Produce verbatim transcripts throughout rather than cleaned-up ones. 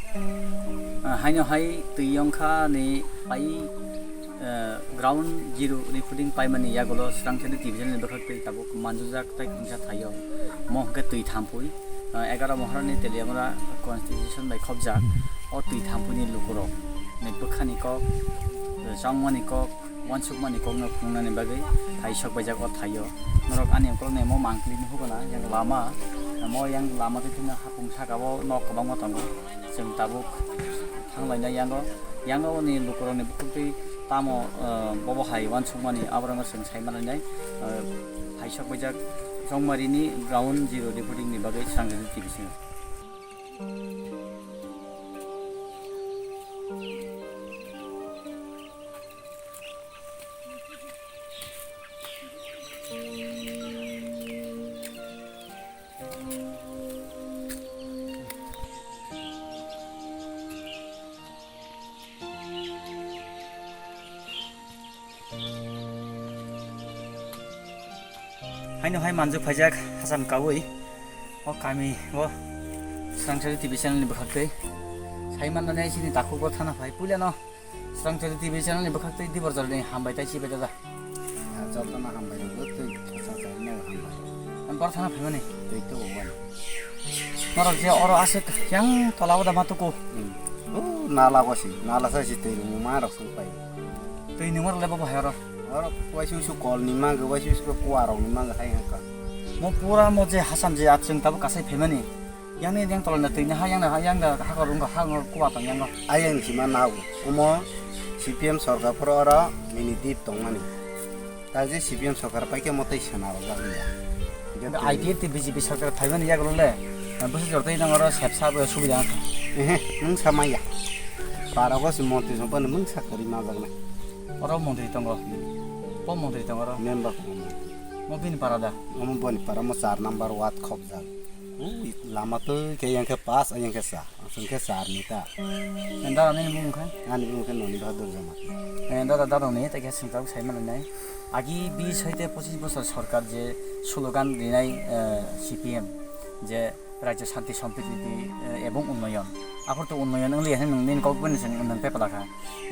Ah, haino hai twi yongkha ni pai, eh, ground zero reporting paimani yagulo Srangchari T V channel ni bwkhak twi tabuk manjujak tai kungsa thaio. Mo hwnkhe twi thampui, eh, egaroh Mohora ni Teliamura constitution bai khopjak o twi thampui ni lukurok ni bwkhani kok, eh, chongmani kok, uansukmani kokno phunuknani bagwi hai sok baijak o thaio. Norok ani ukulokni mo mangpili ni hukuna yang lama, mo yang lama twi thwngna hapung saka o nok kwbangma tongo. Chwng tabuk thanglainai yango, yango ni lukurokni bukhuk twi tamo, eh, bobo hai uansukmani aborokno chwng sai manlainai, eh, hai sok baijak Chongmari ni ground zero reporting ni bagwi Srangchari T V channel. Haino hai manjak phaijak hacham kaui o kami o Srangchari T V channel ni bwkhak twi. Sai manmani hai chini takhuk o thana phai puila no Srangchari T V channel ni bwkhak twi Dibor Jorani hambai tai chibai dada. Ah, jotono hambai rwgo twi kisa chaino hambai. Ang bor thana phaimani. Twi to wan. Norok je oro aswk yang tola o da ma tuku. Hmm. Oh, nala bosi, nala sa si twi rwngma rok sung pai. Twi ni mor le bo bahai oro. Oro waisi waisi kol ni mago, waisi waisi kuwa rok ni mago hai hangka. Mo pura mo je hacham je achwng tabuk kasai phaimani. Yang ni yang tola na twi ni ha yang na ha yang da ha ko rung ha kuwa tong yang. Ayang sima nau. Omo C P M sorkar phoro oro mini dip tongmani. Ta je C P M sorkar pai khe mo tei sena rok jak ya. Hingke I P F T B J P sorkar phaimani yagulo le, bwswk jor tei nang oro sepsa bo subida wngkha. Ehe, nwng sa maya. Para go si montri song pano nwng sa kwrwi majaknai. Oro montri tongo. Po montri tongo oro. Member ko montri. Mo bini para da. Omo boni para mo char number ward khopjak. Ui, lama twi khe yang khe pas, yang khe sa. Aswng khe sar ni ta. Dada nini bumung khe? Ani bumung khe Noni Bahadur Jamatia. Eh, dada, dada ni ta khe swngchar sai mano nai. Agi bis hoite pochis bosor sorkar je slogan rinai, eh, C P M je Rajya Shanti Sampriti, eh, ebong Unnoyon. Aphuru to Unnoyon wngli ya hwnwi nwng nini kok bini se nwng pepla kha.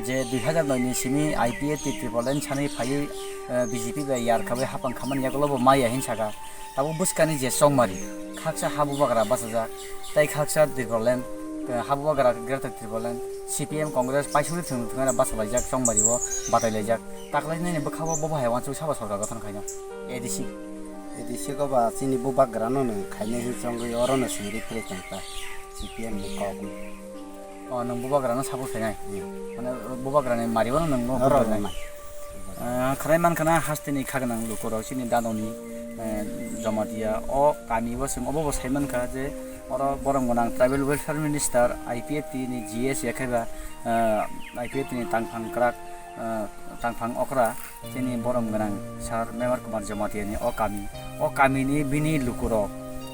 Je dui hazar noi ni simi I P F T Triple N sanwi phaiwi, eh, B J P bai yar khawi hapang khamani yagulo bo maya hin saka. Tabuk bwskani je chongmari, khaksa habubagra bachajak, tei khaksa Tipraland, eh, habubagra Greater Tipraland, C P M Congress paisuri thwng thwngna bachalaijak chongmari o batailaijak. Taklainani bwkha o bobo hai uansuk sabo sorkar gothon khaina A D C. A D C ko ba chini bubagra no nung khaina hin chongwi oro no siri phre chong ta C P M ni kok. O, nwng bubagrano support khainai? Hmm. Mane, bubagrani mario no nwng no Oro vote rwnai? Rwnai. Ah, khlai mankha na hasteni khagwnang lukurok chini dadoni, eh, Jamatia o kami o chwng obo bo sai mankha je oro borom gwnang tribal welfare minister I P F T ni G S ya khaiba, ah, I P F T ni tangphang kwrak, ah, tangphang okra. Chini borom gwnang sir Mevar Kumar Jamatia ni o kami, o kami ni bini lukurok,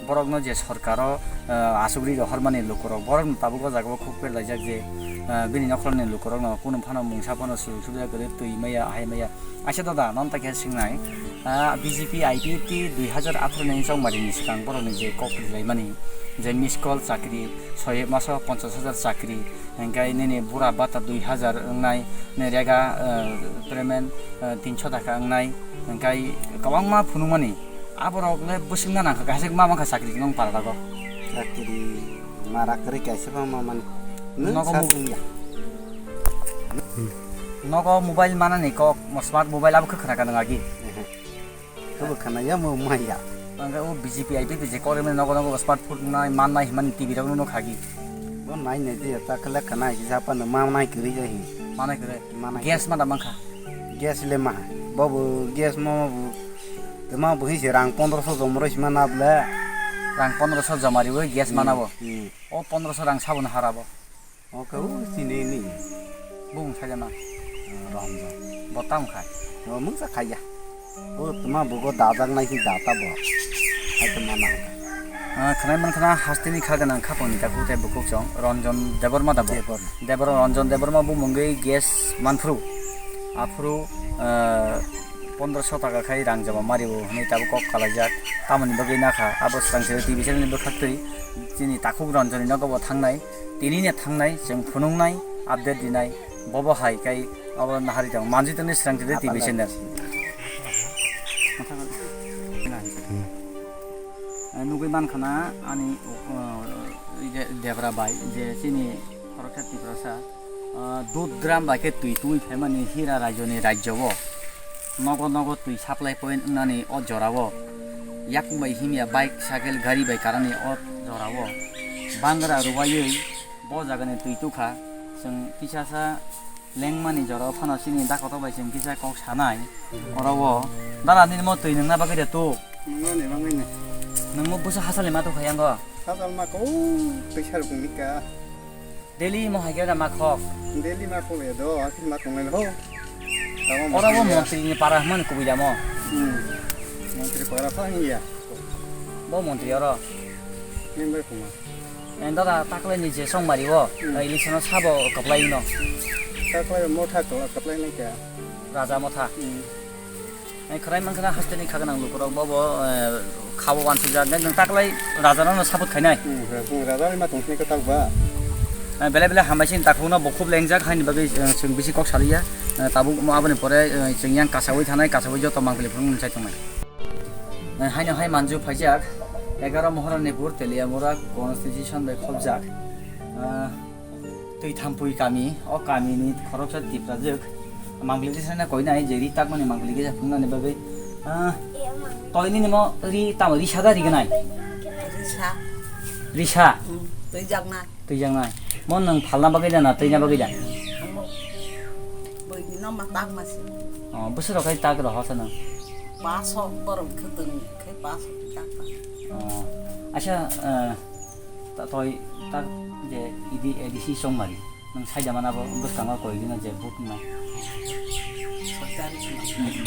borok no je sorkar o, eh, asugri rohormani lukurok, borok no tabuk o jaga o khuk perlaijak je, eh, bini nokhorni lukurok no kunu phano mungsa phano sujok subida kwrwi twi maya, hai maya. Aisa dada, non ta khe swngnai, ah, B J P I P F T dui hazar atharo ni chongmari ni swkang borok ni je kok ri laimani, je miss call chakri, soi maso ponchash hajar chakri, Hingkai nini bura bata dui hazar wngnai, nini rega, eh, payment, eh, tinso taka wngnai, hingkai kwbangma phunukmani. Aborok le bwswkna nangkha, kaisa ma mankha chakri nung para dago. Chakri mara kwrwi kaisa ma mani. Nwng Nogo sak mu- wngya. Nogo mobile manani kok, mo smart mobile abo khe khna ka nung agi. Ehe. Kebo khana ya mo maya. Angkhe o B J P I P T je koremani nogo nogo smart food nai mannai himani T V rok no khagi. Bo nai nai je ta khle khana ki japa no ma nai kri ja hi. Manai kre. Manai Gas kre. Ma da mankha. Gas le ma. Bo bo gas mo bo. Te ma bo hi se rang pondro so jom roi sima na ble. Rang pondro so joma riwi gas Hmm, mana bo. Hmm. O pondro so rang sabun hara bo. Oke, o sini ni. Bung saja na. Ramja. Bo tam khai. O mungsa khaya. O tuma bugo dajak nai si data bo. Ai tuma na. Ah, khanai man khana hasteni kha ganang khapang ni taku tei bukuk chong Ranjan Debbarma da bo. Debbarma. Debor Ranjan Debbarma bo mungwi gas manphru. Aphru, ah, Pondroso taka khai rang joma mario hwnwi tabuk kok kalaijak. Tamoni bagwi nakha abo swrang sero T V channel ni bwkhaktwi chini takhuk Ranjani nogo bo thangnai, tini ne thangnai, chwng phunuknai, update rinai, bobo hai khai abo nahari tong manjwi tongni swrang sero T V channel. Eh, nugwi mankha na ani, uh, je Debra bai je chini khoroksa Tiprasa, uh, dud gram bai khe twi twi phaimani Hira rajyoni rajyo o. Nogo nogo twi supply point wngnani o jora o. Yakung bai himya bike, cycle, gari bai karani o jora o. Bangra rwbaiwi bo jagani twi tukha. Chwng kisasa lengmani jora o phano chini dakotok bai chwng kisa kok sanai. Oro o dara nini mo twi nungna bagwi de tuk. Nungna ni bagwi ni. Nungmo busa hasali ma tuk hayang go. Hasal ma ko twi sar bumi ka. Daily mo hai khe da ma khok. Daily ma khok le do, akhir ma tong le ho. Tamo mo Oro o ya. Montri ni para hman kubui da mo. Hmm. Montri para pa ni ya. Bo montri oro. Member kuma. Eng dada taklai ni je songmari o, Hmm. Election o sabo kaplai no. Taklai motha ko kaplai nai kya? Raja motha. Hmm. Eng khrai mankha haste ni khagna lukurok bo bo, eh, khabo wansuk jak nang taklai raja no support khainai. Hmm, raja ni ma tong sini katak ba. Eh, bele bele hambai sin takhuk no bo khub lengjak haini bagwi, eh, chwng bisi kok saliya. Eh, tabuk mo aboni pore, eh, chwng yang kasawi thanai, kasawi joto mangpili phunung sai tongnai. Haino hai manju phaijak, egaroh Moharanipur Teliamura constitution bai khobjak, ah, Twithampui kami, o kamini khoroksa Tiprajwk mangpili kisa na koinai je ri takmani mangpili kisa phungnani bagwi, ah, toini nimo ri tamo ri sada ri gnai? Risa. Risa? Hmm, twijaknai. Twijaknai. Mo nwng phalna bagwi da na twina bagwi da? Omo. Bwini no ma tak ma si. Oh, bwswk rok khai tak rw hosa nwng? Paso borok khwtwng khe paso tak ta. Oh. Acha, eh, ta-, toi tak je idi A D C songmari. Nwng saida mana bo bwskango koi dino je vote nai. Sorkar songmari.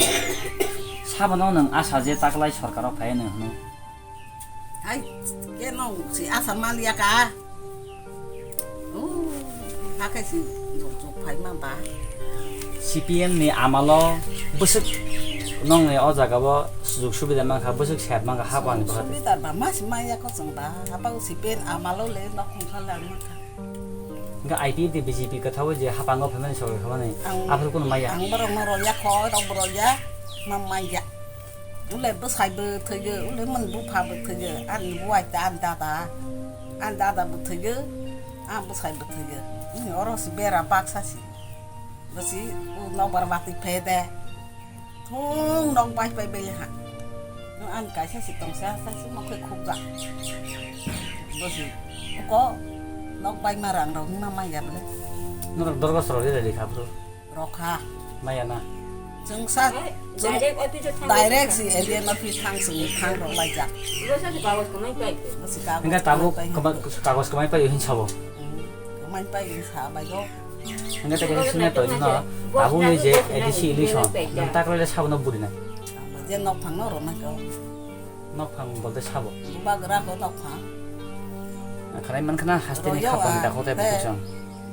Sabono nwng asa je taklai sorkaro phai nw hwno. Hai, keno si asa maliya ka. Oh, hakai si jok jok phai ma ba. C P M ni amalo bwswk nongni o jaga o sujok subida mankha, bwswk sep mankha, hapang bahai. Subida ba mas maya ko chwng ba, hapang C P M amalo le nok khungkha lang mankha. Hingke I P F T B J P kwthao je hapango phaimani sogwi khamani. Ang, aphuru kunu maya. Ang borok no roya kho, rok bo roya, ma maya. Ule bwsai bo thwigo, ule mun bupha bo thwigo, ani buai ta ani dada, ani dada bo thwigo, ani bwsai bo thwigo. Ini oro si bera baksa si. Bwsi u nokbar bati phede. Thung nok bai pai bai ha. Ani kaisa si tongsa sa si mokhe khukjak. Bwsi ko nok bai ma rang rok ma maya bole. Norok dorgo soro de de kha bro. Rokha. Maya na. Chwng sa, chwng direct office o thang direct si A D M office thang chwng thang rok laijak. Bwsa si kagoj kwmai pai. Bwsi kagoj. Hingke tabuk kwmai pai. Kwma-, kagoj kwmai pai hin sabo. Hmm. Kwmai pai hin sa bai go. Hingke tei kaisa senior tongwi no tabuk ni je A D C election nwng taklai le sabo no buri nai. Je nok phang no rw nai ko. Nokphang bolte sabo. Bubagra ko nokphang. Kharai mankha na haste ni khapang da hote bukuchang.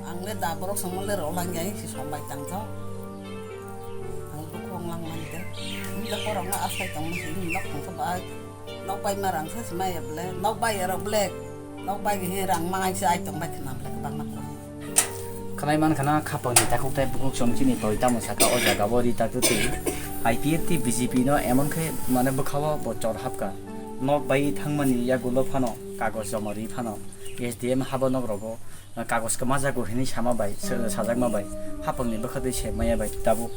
Ang le da borok songmo le rok lang jai si sombai tang tho. Ang bukhong lang lang te. Ang le borok no asai tong si nok phang sa bai. Nok bai ma rang sa si maya ble. Nok bai ero ble. Nok bai he rang ma ai sa ai tong bai khna ble bang ma. Khlai man khana khapang ni takhuk tai bukhuk chwng chini toi tamo saka o jaga o ri ta twi I P F T B J P no emon khe mane bwkha o bo chor hapka. Nok bai thangmani yagulo phano kagoj joma ri phano S D M habo nok rogo kagoj kwma jago hinwi sama bai sa-, sajakma bai hapang ni bwkha twi se maya bai tabuk,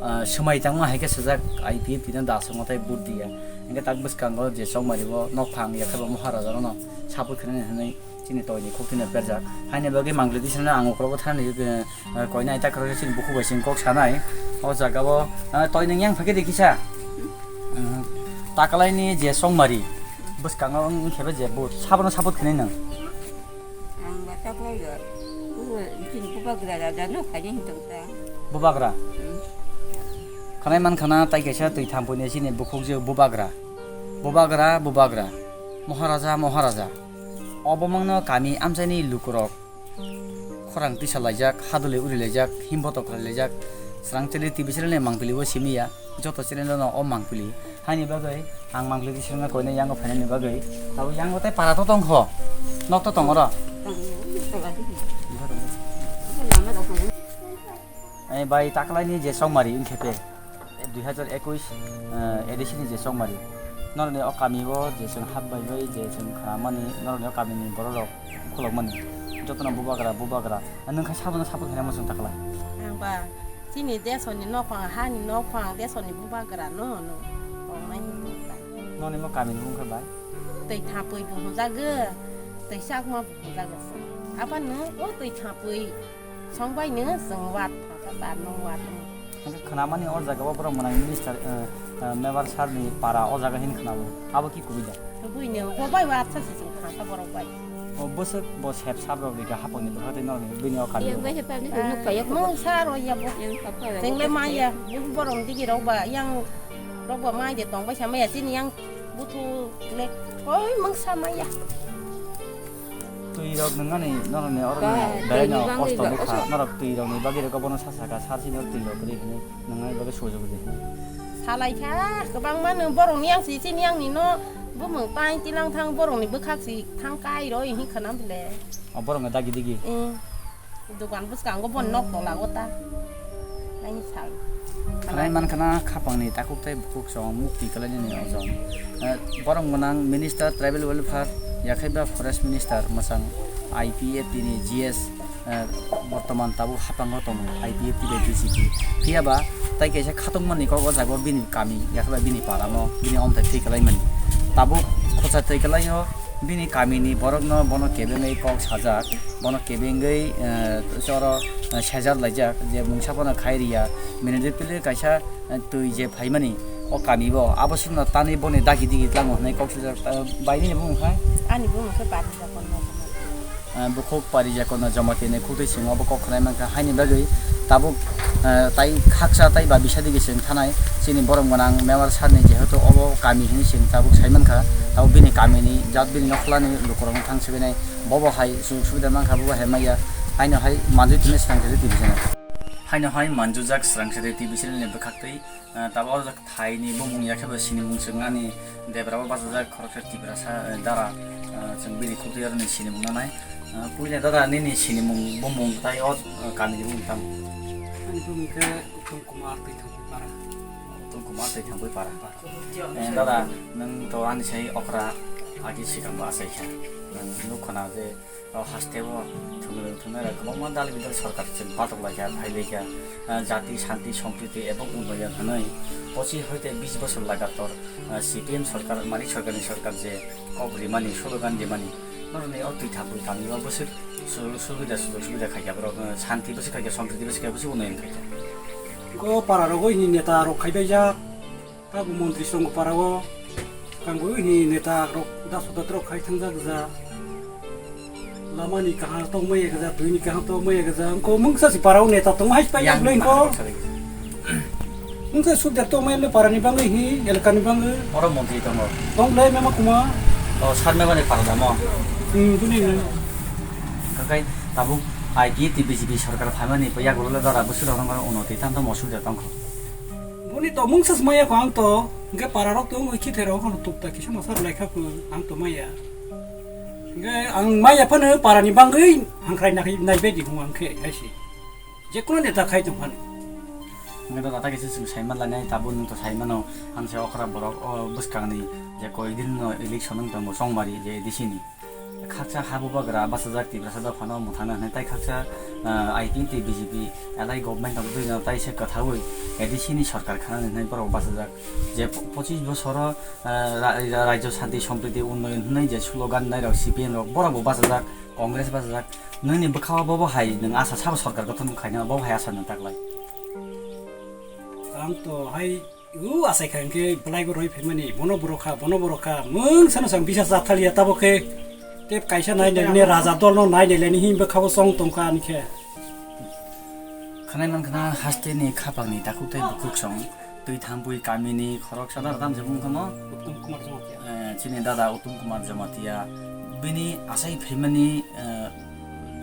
ah, swmai tangma hai khe sajak I P F T no da swngma tai vote diya. Hingke tak bwskango je chokmari bo nok phang yakhe bo Maharaja no support khainani hinwi. Chini toini khuk tino berjak. Haini bagwi mangli tisana ang ukologo thani, eh, koinai ta khoro chini bukhuk bai sing kok sanai. O jaga o, eh, toini yang phakhe de kisa. Hmm. Takalai ni je songmari. Bwskango wng khebe je bo sabono support khinai nang. Ang ba taklai ya. Uro chini bubagra raja no khaini hintong ta. Bubagra. Hmm. Khanai man khana tai kaisa twi thampui ni chini bukhuk je bubagra. Bubagra, bubagra. Maharaja, maharaja. O bomongno kami amchaini lukurok khorang tisa laijak, hadwlwi uri laijak, himbotok khlai laijak, Srangchali T V channel ni mangpili o simi ya, joto channel no o mangpili. Haini bagwi ang mangpili di srangna koine yango phainani bagwi. Tabo yango tei para to tongkho. Nok to tongoro. Ai bai taklai ni je songmari wngkhe pe. Dui hazar ekush, eh, A D C ni je songmari. Norokni o kami o je chwng hap bai bai je chwng khamani norokni o kami ni borok rok khulokmani. Jotono bubagra, bubagra. Nwng khe sabono support khainai muchung taklai. Ang ba chini desoni nokphang, hani nokphang, desoni bubagra no, no. Tongnai ni bubagra. Noni mo kami ni bumung khe bai? Twi thapwi bo hwnjago, twi chakma bo hwnjago. Abano o twi thapwi songbai no chwng wat thapa bar no wat no. Hwnkhe khwnamani o jaga o borok mwnang minister, eh, eh, member sir ni para o jaga hin khwnabo. Abo ki kubui da? Buino, bo bai wa atsa si sing khangsa borok bai. O bwswk bo sep sap rok rika hapang ni bwkha tei norok ni buino o kami. Yang bai hepa ni nuk pa ya ko. Mung sa ro ya bo. Yang papa. Jeng le ma ya, bu borok digi rok ba, yang rok ba mai de tong bai sa ma ya, chini yang buthu le koi mung sa ma ya. Twi rok nwngnani norok ni oro ba, ni twi belai ni no bagwi kosto ba, bwkha. Oso. Norok twi rok ni bagwi rok bono sa saka sar sini twi rok kwrwi hwnwi. Nang ai bagwi sujok di. Salai kha, kwbangma nwng borokni yang si, chini yang ni no bumung pai tilang thang borokni bwkhak si thang kai roi hi khwnam bile. O borokno dagi digi. Mm. Dukan bwskango bon nok tola o ta. Ani sal. Khlai man khana khapang ni takhuk tei bukhuk song mukti kwlai nini ojong. Eh, borok mwnang Minister Tribal Welfare, yakhai ba Forest Minister mwsang I P F T ni G S. Eh, bortoman tabuk hapango tongo I P F T bai B J P. Phiya ba tai kaisa khatungmani kok o jaga o bini kami, yakhe bai bini paramo, bini omthai thwi kwlaimani. Tabuk khocha thwi kwlaio bini kamini borokno bono kebengwi kok sajak, bono kebengwi, eh, choro, eh, sejak laijak je mungsa phano khai riya. Bini je pili kaisa, eh, twi je phaimani o kami bo, abo swkno tanwi boni dagi digi tlango hwnwi kok sujak, eh, bai nini bumung kha? Ani bumung khe Parija Konna Jamatia. Eh, bukhuk Parija Konna Jamatia ni khutui singo bo kok khwnai mankha, haini bagwi tabuk, eh, tai khaksa tai ba bisa digi chwng thanai chini borok gwnang member sir ni jehetu obo kami hwnwi chwng tabuk sai mankha, tabuk bini kami ni jat bini nokhola ni lukurok no thang sibinai bobo hai sujok subida mankha, bobo hai maya haino hai manjui tini srang srang tini sene. Haino hai manjujak srang srang T V channel ni bwkhak twi. Ah, tabuk o jak thaini bumung yakhe bo sinimung chwng ani debra o bachajak khoroksa Tiprasa, eh, dara, ah, chwng bini khukdwi aroni sinimung nanai. Ah, puila dada nini sinimung bumung tai o, ah, kamini bumung tamo? Ani bumung khe Uttom Kumar Twithangpui para. Uttom Kumar Twithangpui para. Eh, dada, nwng to ani sai okra agi sikang bo achai kha. Nwng nukho na je O haste o thwngwi thwngwi rok kwbangma dal bidal sorkar chwng batok lai kha, phai lai kha, ah, jati shanti sompriti ebong unnoyon hwnwi pochis hoite bis bosor lagator, ah, C P M sorkar, Manik sorkarni sorkar je kok rimani, slogan rimani, norokni o twi thapwi kami o bwswk su-, subida sujog subida khai kha borok, ah, shanti bwswk khai kha, sompriti bwswk khai kha, bwswk unnoyon khai kha. Go para rogo hini neta rok khai bai jak. Abo montri chwng para o kangwi ni neta rok daso datrok khai thangjak ja. Lama ni kaham tong maya gaja, twi ni kaham tong maya gaja. Ko mungsa si para o neta tong hai pai yang ble ko. Mungsa subdar tong maya le para ni bangwi hi elaka ni bangwi. Oro montri tongo. Tong le mema kuma. O sar mema ni para damo. Hmm, buni ni. Kakai tabuk I P T B J P sorkar phaimani pa yagulo le dara bwswk rok nang uno twi tang tong mo subdar tongkho. Boni tongmung se swmai ya kho ang to, hwnkhe para rok tong wngwi khithe rok hono tukta kisa masa rwlai kha pho ang to maya. Hwnkhe ang maya phano para ni bangwi hangkhrai nai, nai bai di hung ang khe hai se. Je kono neta khai tong phano. Hwnkhe to tata kisa chwng sai man lai nai, tabuk nwng to sai mano, ang se okra borok o bwskang ni je koi din no election wng tongo chongmari je D C ni. Khaksa ha bubagra bachajak Tiprasa dophano mwthangna hwnwi tai khaksa, ah, I P T B J P alai government tabuk twi jana tai se kwthaui A D C ni sorkar khana hwnwi borok bachajak. Je po-, pochis bosoro, ah, ra-, ra-, Rajya Shanti Sampriti Unnayan hwnwi je slogan nairok C P M rok borok bo bachajak, Congress bachajak. Nini bwkha o bobo hai nwng asa sabo sorkar gothon khaina bobo hai asa nwng taklai. Ang to hai U asai kha hwnkhe belai bo roi phaimani, bono borok kha, bono borok kha, mung sano sang bisa cha thaliya tabo khe. Tep kaisa nai nai ne raja dol no nai nai leni himba khabo song tong kha ani khe. Khanai man khana haste ni khapang ni takhuk tei bukhuk song, twi thampui kami ni khorok sadar dam se bung khamo. Uttom Kumar Jamatia. Eh, chini dada Uttom Kumar Jamatia. Bini asai phaimani, eh,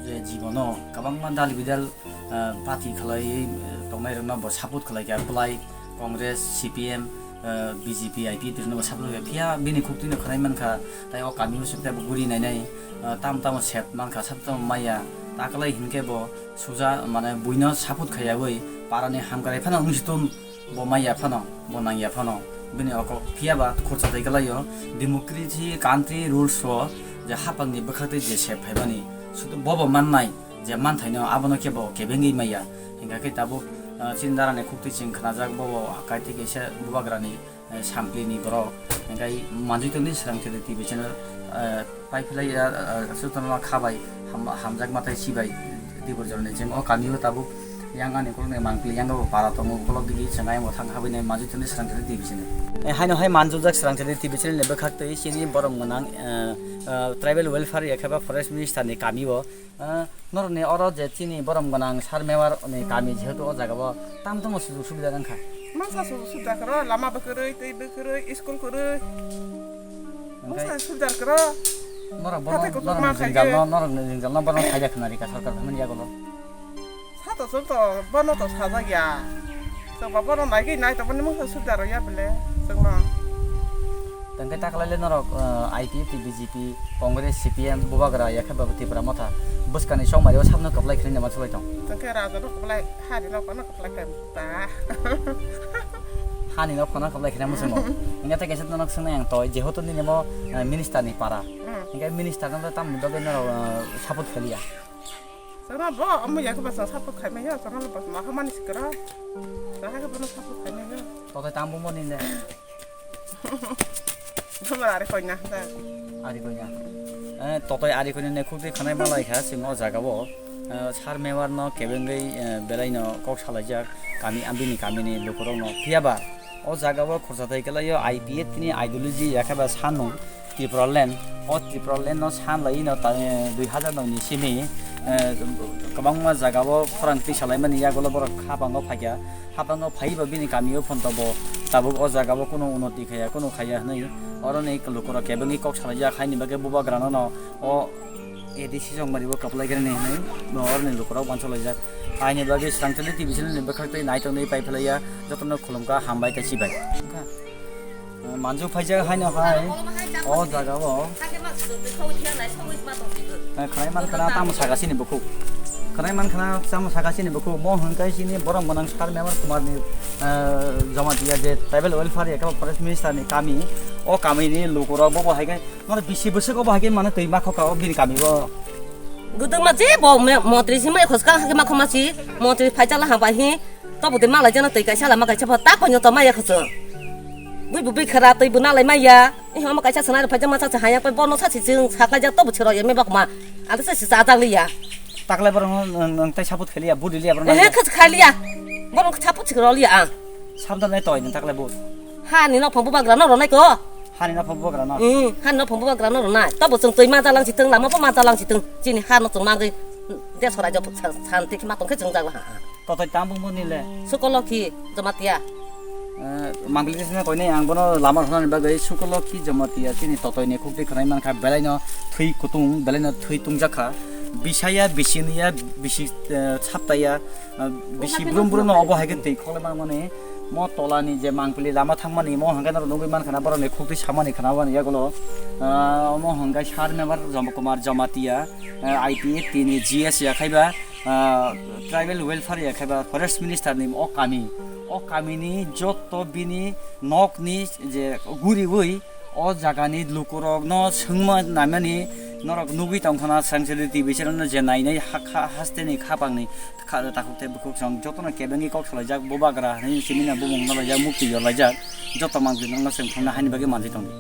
Je jibono kwbangma dal bidal, ah, party khlaiwi, eh, tongnairokno bo support khlaikha, belai Congress, C P M, eh, B J P, I P F rokno bo support khlaikha. Phiya bini khuktwino khwnai mankha, tai o kamio swk tei bo guri nainai, eh, tamo tamo sep mankha, sabo tamo maya. Taklai hinkhe bo suja, mane, buino support khaiyawi parani hamkrai phano wngsitung. Bo manya phano, bo nangya phano, bini oko phiya ba khorcha tei kwlaio. Democracy country rules o je hapangni bwkhaktwi je sep phaimani, sudu bobo mannai je manthaino abono khe bo kebengwi maya. Hingkha khe tabuk, ah, chini darani khuktwi chwng khnajak, bobo kaitor kaisa bubagrani, eh, samplini borok. Hingkhe manjui tongdi Swrang Channel T V channel, eh, Pai phlai ya, ah, sutono kha bai ham-, hamjak matai si bai Tibur jorni chwng o kamio tabuk yang ani ukulokni mangpili yang bo para tongo, ukulok digi chwng ayang bo thang habwi nai manjui tongdi Swrang Channel T V channel. Eh, haino hai manjujak Swrang Channel T V channel ni bwkhak twi chini borom gwnang, eh, eh, tribal welfare ya khe ba forest minister ni kamio, eh, norokni oro je chini borom gwnang sar mewar ni kami jehetu o jaga o tam tamo sujuk subida wngkha. Masa sujuk subida kwrwi, lama bwkhwrwi, twi bwkhwrwi, school kwrwi. Hwnkhe masa subida kwrwi. Norok bono, hathai kutung norok ma ni khaikhe. Jwngjal no, norok ni jwngjal no bono khaida khna rikha sorkar phaimani yagulo. Sato chwng to bono to sajak ya. Chwng ba bono naigwi nai tongmani mungsa subida rw ya bwle chwngno. Tengkhe taklai le norok, eh, I P F T, B J P, Congress, C P M, Bubagra, yakhe ba Tipra Motha bwskani chongmari o sabno kwplai khwlai nai ma swlai tong. Tengkhe raja no kwplai, hari no kono kwplai khe ta. Hani no kono kwplai khwlai muchungo. Wngya ta kaisa norok swngnai ang toi, jehetu nini mo, eh, minister ni para. Hmm. Hingkhe minister no tamo bagwi norok, eh, support khwliya. Chwngno bo omo ya khe bwswk support khai manya, chwngno bwswk ma hamani sikra. Chwng hai khe bono support khai manya. Totoi tamo moni le. Bono ari koina da. Ari koina. Eh, totoi ari koina ne khukti khanai malai kha sing o jaga bo. Eh, sar mewar no kebengwi, eh, belai no kok salaijak kami, ambini kamini lukurok no. Phiya ba o jaga o khorsa thai kwlaio I P F ni ideology yakhe ba sanung. Tipraland, o Tipraland no san lai no ta, eh, dui hazar noi ni simi, eh, kwbangma jaga o khorang twi salaimani yagulo borok hapango phaikha, hapango phaiba bini kamio phonto bo tabuk o jaga o kunu unoti khaya, kunu khaya hwnwi oroni lukurok kebengwi kok salaijak, haini bagwi bubagrano no o A D C chongmari bo kwplai khe nini hwnwi no oroni lukurok uansuk laijak. Haini bagwi Swrang Channel T V channel ni bwkhak twi naitokni pai phlaiya, jotono khulumkha, hambai tei chibai. Manju phaijak haino hai o jaga o. Khwnai man khana tamo saka chini bukhuk. Khwnai man khana tamo saka chini bukhuk. Mo hwnkai chini borom gwnang sar Memar Kumar ni, eh, Jamatia je tribal welfare ya khe forest minister ni kami. O kami ni lukurok bo bo hai khe mane bisi bwswk o bo hai khe mane twi ma khoka o bini kami o. Guduma je bo me-, montri si mai khoska ha khe ma khoma si montri phaijak la ha bai hi. Tobo de malai jana twi kaisa lama kaisa pho ta koino to maya khaso. Bui bu bui khara twi bu nalai maya. Eh, omo kaisa sanai rok phaijak ma cha cha haya pai bono sa si chwng saklai jak tobo chwrok ya me bak ma. Ante sa si cha jak liya. Taklai borok no nang tai saput khaliya, budi liya borok. Eh, khas khaliya. Borok saput chwrok liya ang. Sabda nai toi nang taklai bu. Ha ni nok phang bubagra no ronai ko. Ha ni nok phang bubagra no. Hmm, ha ni nok phang bubagra no ronai. Tobo chwng twi ma jalang si thung, lama pho ma jalang si thung. Chini ha no chwng ma gwi. Desh horai jok san-, santi ma tong khe chwng jak ha. Totoi tamo boni le. Sukoloki Jamatia. Eh, Manglisi na koine ang bono lama rwnani bagwi Sukoloki Jamatia chini totoi ni khukti khwnai mankha, belai no thwi kutung, belai no thwi tungjakha. Bisaya, bisiniya, bisi, eh, saptaya, eh, bisi brum brum no obo hai khe twi khole mangmani. Mo tola ni je Mangpili lama thangmani mo hwnkhai no nugwi mankha na borok ni khukti samani khna bani yagulo. Ah, omo hwnkhai sar member Jom Kumar Jamatia, eh, I P F T ni G S ya khaiba. Ah, tribal welfare ya khe ba forest minister ni o kami, o kami ni joto bini nok ni je guriwi o jaga ni lukurok no swngma naimani norok nugwi tongkha na Swrang Channel T V channel no je nainai hakha haste ni khapang ni kha-, takhuk tei bukhuk song joto no kebengwi kok salaijak bubagra hinwi simi na bumung no laijak mukti yo laijak joto manjwi no swng thangna haini bagwi manjwi tongdi.